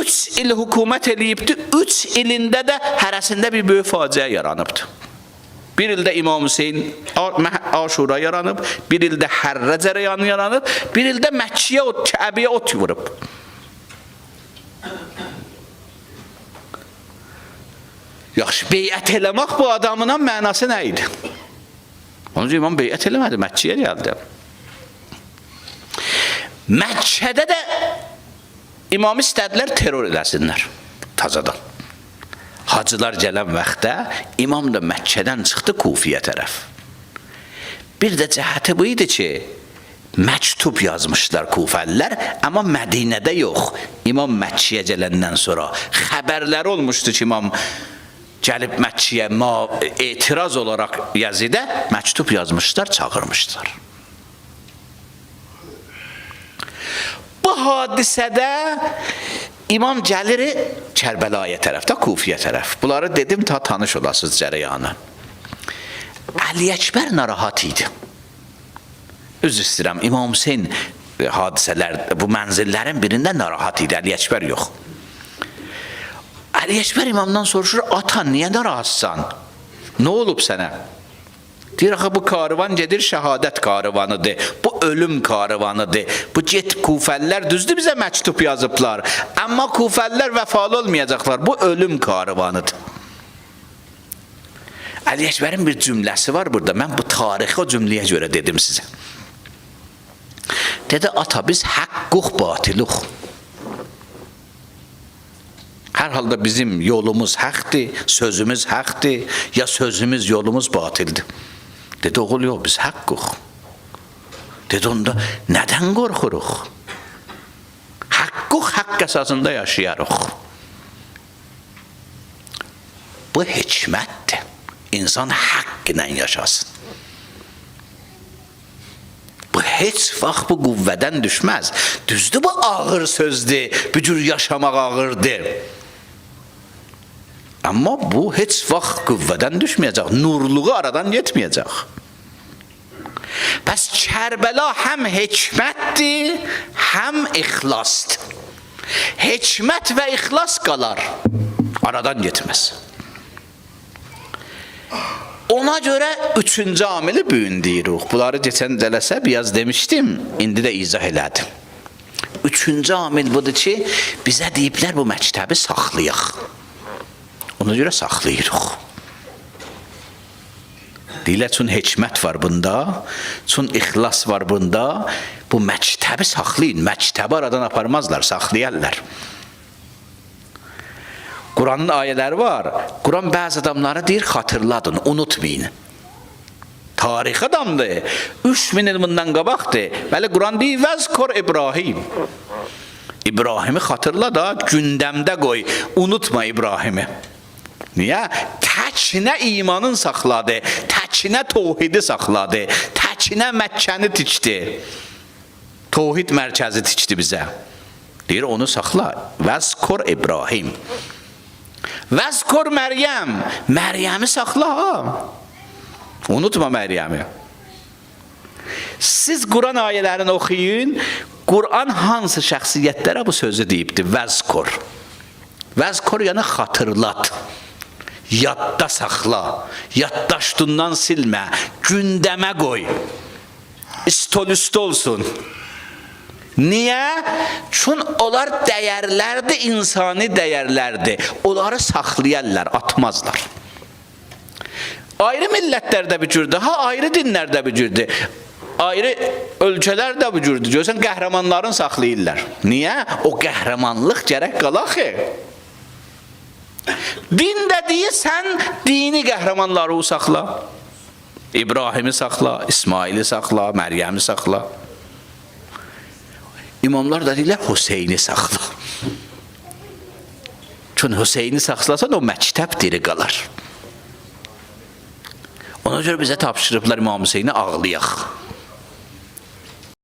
3 il hökumət eləyibdi, 3 ilində də hərəsində bir böyük faciə yaranıbdı. Bir ildə İmam Hüseyin Aşura yaranıb, bir ildə Hərrə cərəyanı yaranıb, bir ildə Məkkəyə, Kəbəyə ot vurub. Yaxşı, beyət eləmək bu adamının mənası nə idi? Onun üçün İmam beyət eləmədi, Məkkəyə gəldi. Məkkədə də İmamı istədilər terror eləsinlər, tazadan. Hacılar gələn vaxtda İmam da Məkkədən çıxdı Kufiyə tərəf. Bir də cəhəti bu idi ki, məktub yazmışlar Kufəllər, amma Mədinədə yox. İmam Məkkəyə gələndən sonra xəbərləri olmuşdu ki, İmam gəlib Məkkəyə etiraz olaraq Yazidə məktub yazmışlar, çağırmışlar. Bu hadisədə İmam gəlir Kərbəlaya tərəfdə, Kufiyə tərəf. Bunları dedim ta tanış olasınız cərəyanı. Əli Əkbər narahat idi. Üzr istəyirəm, İmam Hüseyn hadisələr, bu mənzillərin birində narahat idi, Əli Əkbər yox. Əli Əkbər imamdan soruşur, ata niyə narahatsan? Nə olub sənə? Deyir, axı bu karvan gedir, şəhadət karvanıdır. Bu ölüm karvanıdır. Bu get Kufəllər düzdür bizə məktub yazıblar. Amma Kufəllər vəfalı olmayacaqlar. Bu ölüm karvanıdır. Əli Əkbərin bir cümləsi var burada. Mən bu tarixi o cümləyə görə dedim sizə. Dedi, ata biz həqquq batiluq. Hər halda bizim yolumuz həqdir, sözümüz həqdir, ya sözümüz, yolumuz batildir. Dedi, oğul yox, biz həqquq. Dedi, onda nədən qorxuruq? Həqquq haqq əsasında yaşayarıq. Bu hikmətdir. İnsan haqq ilə yaşasın. Bu heç vaxt bu qüvvədən düşməz. Düzdür, bu ağır sözdür, bu cür yaşamaq ağırdır. Amma bu heç vaxt qüvvədən düşməyəcək, nurluğu aradan getməyəcək. Bəs Kərbəla həm hikmətdir, həm ixlasdır. Hikmət və ixlas qalar, aradan getməz. Ona görə üçüncü amili bu gün deyirik. Bunları geçən cələsə biraz demişdim, indi də izah elədim. Üçüncü amil budur ki, bizə deyiblər bu məktəbi saxlayaq. Ona görə saxlayırıq. Deyirlər, çün hikmət var bunda, çün ixlas var bunda. Bu məktəbi saxlayın, məktəbi aradan aparmazlar, saxlayarlar. Quranın ayələri var. Quran bəzi adamları deyir, xatırladın, unutmayın. Tarix adamdır. 3000 il bundan qabaqdır. Bəli, Quran deyir, vəzkur İbrahim. İbrahimi xatırla da, gündəmdə qoy, unutma İbrahimi. Niyə? Təkinə imanın saxladı, təkinə tohidi saxladı, təkinə Məkkəni tikdi. Tohid mərkəzi tikdi bizə. Deyir, onu saxla. Vəzkur İbrahim. Vəzkur Məryəm. Məryəmi saxla ha. Unutma Məryəmi. Siz Quran ayələrini oxuyun. Quran hansı şəxsiyyətlərə bu sözü deyibdir? Vəzkur. Vəzkur yəni xatırlat. Yadda saxla. Yaddaşdından silmə. Gündəmə qoy. İstol üstü olsun. Niyə? Çün onlar dəyərlərdir, insani dəyərlərdir. Onları saxlayarlar, atmazlar. Ayrı millətlər də bu cürdür, ha ayrı dinlər də bu cürdür. Ayrı ölkələr də bu cürdür. Görsən qəhrəmanların saxlayırlar. Niyə? O qəhrəmanlıq gərək qala axı. Din də deyir, sən dini qəhrəmanları saxla. İbrahimi saxla, İsmaili saxla, Məryəmi saxla. İmamlar da deyirlər, Hüseyni saxla. Çünki Hüseyni saxlasan, o məktəb diri qalar. Ona görə bizə tapşırıblar İmam Hüseyni ağlayaq.